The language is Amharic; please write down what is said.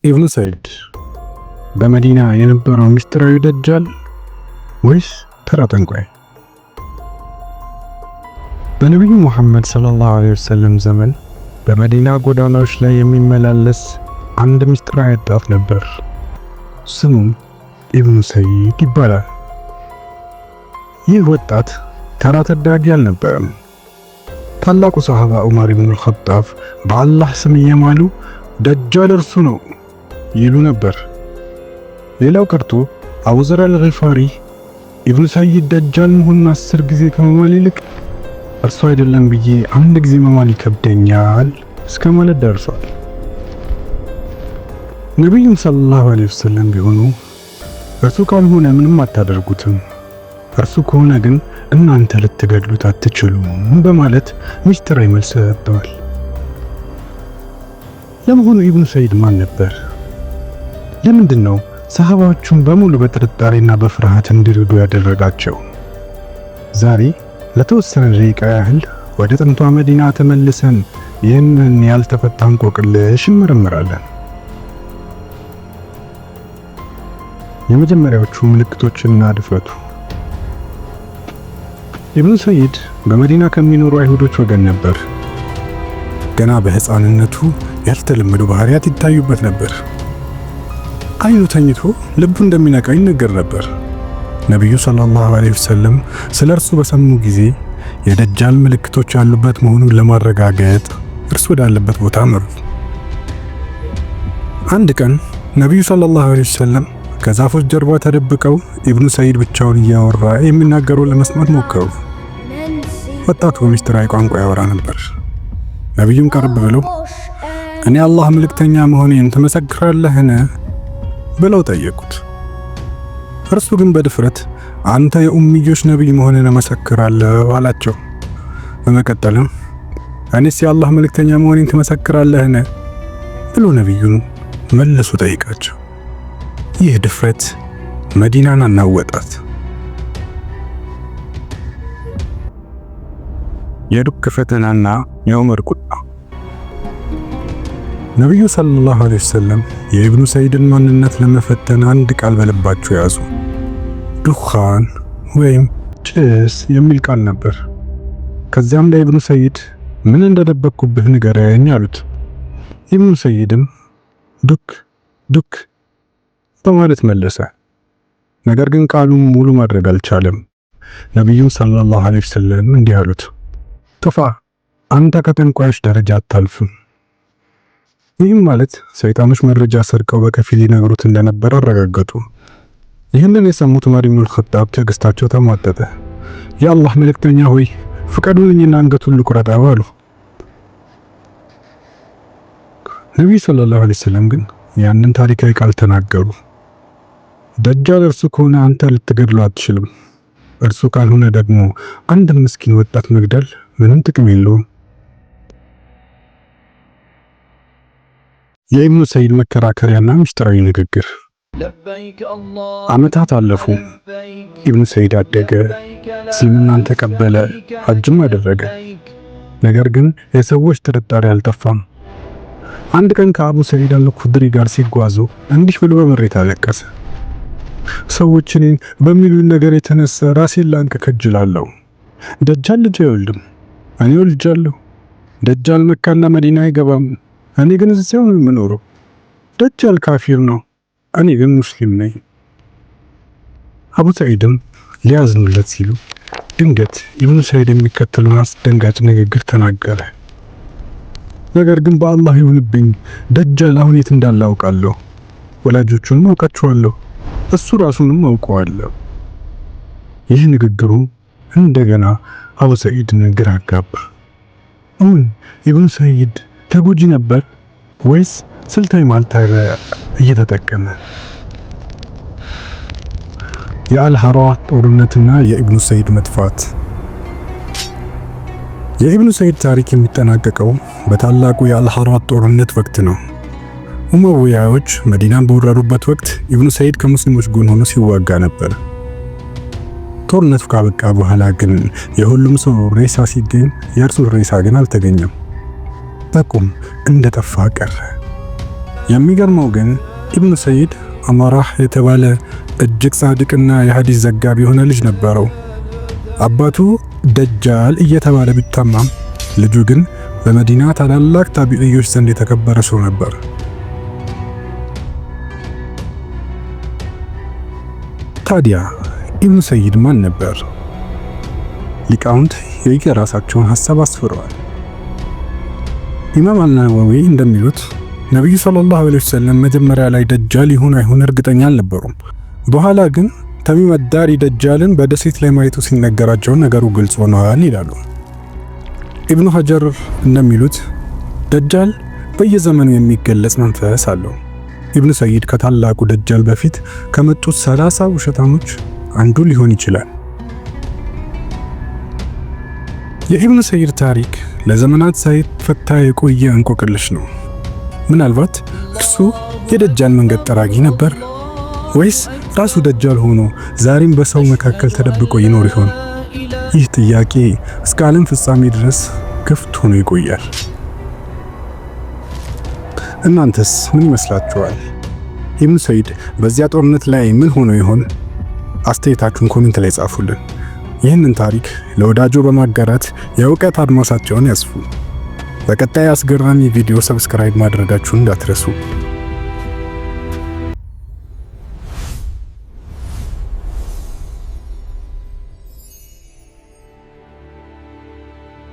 ኢብኑ ሰዒድ በመዲና የነበረው ምስጢራዊ ደጃል ወይስ ተራ ጠንቋይ? በነቢዩ ሙሐመድ ሰለላሁ ዐለይሂ ወሰለም ዘመን በመዲና ጎዳናዎች ላይ የሚመላለስ አንድ ምስጢራዊ ወጣት ነበር። ስሙም ኢብኑ ሰዒድ ይባላል። ይህ ወጣት ተራ ታዳጊ አልነበረም። ታላቁ ሰሃባ ዑመር ኢብኑል ኸጣብ በአላህ ስም እየማሉ ደጃል እርሱ ነው ይሉ ነበር። ሌላው ቀርቶ አቡዘር አልጊፋሪ ኢብኑ ሰዒድ ደጃል መሆኑን 10 ጊዜ ከመማል ይልቅ እርሱ አይደለም ብዬ አንድ ጊዜ መማል ይከብደኛል እስከ ማለት ደርሷል። ነቢዩም ሰለላሁ ዐለይሂ ወሰለም ቢሆኑ እርሱ ካልሆነ ምንም አታደርጉትም፣ እርሱ ከሆነ ግን እናንተ ልትገድሉት አትችሉም በማለት ምስጢራዊ መልስ ሰጥተዋል። ለመሆኑ ኢብኑ ሰዒድ ማን ነበር? ለምንድን ነው ሰሃባዎቹን በሙሉ በጥርጣሬና በፍርሃት እንዲርዱ ያደረጋቸው? ዛሬ ለተወሰነ ደቂቃ ያህል ወደ ጥንቷ መዲና ተመልሰን ይህንን ያልተፈታ እንቆቅልሽ እንመረምራለን። የመጀመሪያዎቹ ምልክቶችና ድፍረቱ። ኢብኑ ሰዒድ በመዲና ከሚኖሩ አይሁዶች ወገን ነበር። ገና በሕፃንነቱ ያልተለመዱ ባህሪያት ይታዩበት ነበር። አይኑ ተኝቶ ልቡ እንደሚነቃ ይነገር ነበር። ነቢዩ ሰለላሁ ዐለይሂ ወሰለም ስለ እርሱ በሰሙ ጊዜ የደጃል ምልክቶች ያሉበት መሆኑን ለማረጋገጥ እርሱ ወዳለበት ቦታ አመሩ። አንድ ቀን ነቢዩ ሰለላሁ ዐለይሂ ወሰለም ከዛፎች ጀርባ ተደብቀው ኢብኑ ሰዒድ ብቻውን እያወራ የሚናገረው ለመስማት ሞከሩ። ወጣቱ በሚስጥራዊ ቋንቋ ያወራ ነበር። ነቢዩም ቀረብ ብለው እኔ አላህ መልእክተኛ መሆኔን ትመሰክራለህን ብለው ጠየቁት። እርሱ ግን በድፍረት አንተ የኡሚዮች ነቢይ መሆንን እመሰክራለሁ አላቸው። በመቀጠልም እኔስ የአላህ መልእክተኛ መሆኔን ትመሰክራለህን ብሎ ነቢዩን መልሶ ጠይቃቸው። ይህ ድፍረት መዲናን አናወጣት። የዱክ ፈተናና የዑመር ቁጣ። ነቢዩ ሰለላሁ ዐለይሂ ወሰለም የኢብኑ ሰዒድን ማንነት ለመፈተን አንድ ቃል በልባቸው ያዙ። ዱኻን ወይም ጭስ የሚል ቃል ነበር። ከዚያም ለኢብኑ ሰዒድ ምን እንደደበቅኩብህ ንገረኝ አሉት። ኢብኑ ሰዒድም ዱክ ዱክ በማለት መለሰ። ነገር ግን ቃሉን ሙሉ ማድረግ አልቻለም። ነቢዩም ሰለላሁ ዐለይሂ ወሰለም እንዲህ አሉት፣ ጥፋ፣ አንተ ከጠንቋዮች ደረጃ አታልፍም። ይህም ማለት ሰይጣኖች መረጃ ሰርቀው በከፊል ሊነግሩት እንደነበር አረጋገጡ። ይህንን የሰሙት ዑመር ኢብኑል ኸጣብ ትዕግስታቸው ተሟጠጠ። የአላህ መልእክተኛ ሆይ ፍቀዱልኝና አንገቱን ልቁረጠው አሉ። ነቢዩ ሰለላሁ ዐለይሂ ወሰለም ግን ያንን ታሪካዊ ቃል ተናገሩ። ደጃል እርሱ ከሆነ አንተ ልትገድለው አትችልም፣ እርሱ ካልሆነ ደግሞ አንድ ምስኪን ወጣት መግደል ምንም ጥቅም የለውም። የኢብኑ ሰዒድ መከራከሪያና ምስጢራዊ ንግግር። ዓመታት አለፉ። ኢብኑ ሰዒድ አደገ፣ እስልምናን ተቀበለ፣ ሐጅም አደረገ። ነገር ግን የሰዎች ጥርጣሬ አልጠፋም። አንድ ቀን ከአቡ ሰዒድ አልኹድሪ ጋር ሲጓዙ እንዲህ ብሎ በምሬት አለቀሰ። ሰዎች እኔን በሚሉኝ ነገር የተነሳ ራሴን ላንቅ ከጅላለሁ። ደጃል ልጅ አይወልድም፣ እኔ ወልጃለሁ። ደጃል መካና መዲና አይገባም፣ እኔ ግን እዚያው ነው የምኖረው። ደጃል ካፊር ነው፣ እኔ ግን ሙስሊም ነኝ። አቡ ሰዒድም ሊያዝኑለት ሲሉ ድንገት ኢብኑ ሰዒድ የሚከተለውን አስደንጋጭ ንግግር ተናገረ። ነገር ግን በአላህ ይሁንብኝ፣ ደጃል አሁን የት እንዳለ አውቃለሁ። ወላጆቹንም አውቃቸዋለሁ፣ እሱ ራሱንም አውቀዋለሁ። ይህ ንግግሩ እንደገና አቡ ሰዒድን ግራ አጋባ። እውን ኢብኑ ሰዒድ ተጎጂ ነበር ወይስ ስልታዊ ማታለያ እየተጠቀመ? የአልሐራ ጦርነትና የኢብኑ ሰዒድ መጥፋት። የኢብኑ ሰዒድ ታሪክ የሚጠናቀቀው በታላቁ የአልሐራ ጦርነት ወቅት ነው። ኡመውያዎች መዲናን በወረሩበት ወቅት ኢብኑ ሰዒድ ከሙስሊሞች ጎን ሆኖ ሲዋጋ ነበር። ጦርነቱ ካበቃ በኋላ ግን የሁሉም ሰው ሬሳ ሲገኝ የእርሱ ሬሳ ግን አልተገኘም። በቁም እንደጠፋ ቀረ። የሚገርመው ግን ኢብኑ ሰይድ አማራህ የተባለ እጅግ ጻድቅና የሐዲስ ዘጋቢ የሆነ ልጅ ነበረው። አባቱ ደጃል እየተባለ ቢታማም ልጁ ግን በመዲና ታላላቅ ታቢዕዮች ዘንድ የተከበረ ሰው ነበር። ታዲያ ኢብኑ ሰይድ ማን ነበር? ሊቃውንት የየራሳቸውን ሐሳብ አስፍረዋል። ኢማም አልናወዊ እንደሚሉት ነቢዩ ሰለላሁ ዐለይሂ ወሰለም መጀመሪያ ላይ ደጃል ይሁን አይሁን እርግጠኛ አልነበሩም። በኋላ ግን ተሚም አዳሪ ደጃልን በደሴት ላይ ማየቱ ሲነገራቸው ነገሩ ግልጽ ሆኗል ይላሉ። ኢብኑ ሐጀር እንደሚሉት ደጃል በየዘመኑ የሚገለጽ መንፈስ አለው። ኢብኑ ሰይድ ከታላቁ ደጃል በፊት ከመጡት 30 ውሸታሞች አንዱ ሊሆን ይችላል። የኢብኑ ሰይድ ታሪክ ለዘመናት ሳይፈታ የቆየ እንቆቅልሽ ነው። ምናልባት እርሱ የደጃል መንገድ ጠራጊ ነበር ወይስ ራሱ ደጃል ሆኖ ዛሬም በሰው መካከል ተደብቆ ይኖር ይሆን? ይህ ጥያቄ እስከ ዓለም ፍጻሜ ድረስ ክፍት ሆኖ ይቆያል። እናንተስ ምን ይመስላችኋል? ኢብኑ ሰይድ በዚያ ጦርነት ላይ ምን ሆኖ ይሆን? አስተያየታችሁን comment ላይ ጻፉልን። ይህንን ታሪክ ለወዳጆ በማጋራት የእውቀት አድማሳቸውን ያስፉ። በቀጣይ አስገራሚ ቪዲዮ subscribe ማድረጋችሁን እንዳትረሱ።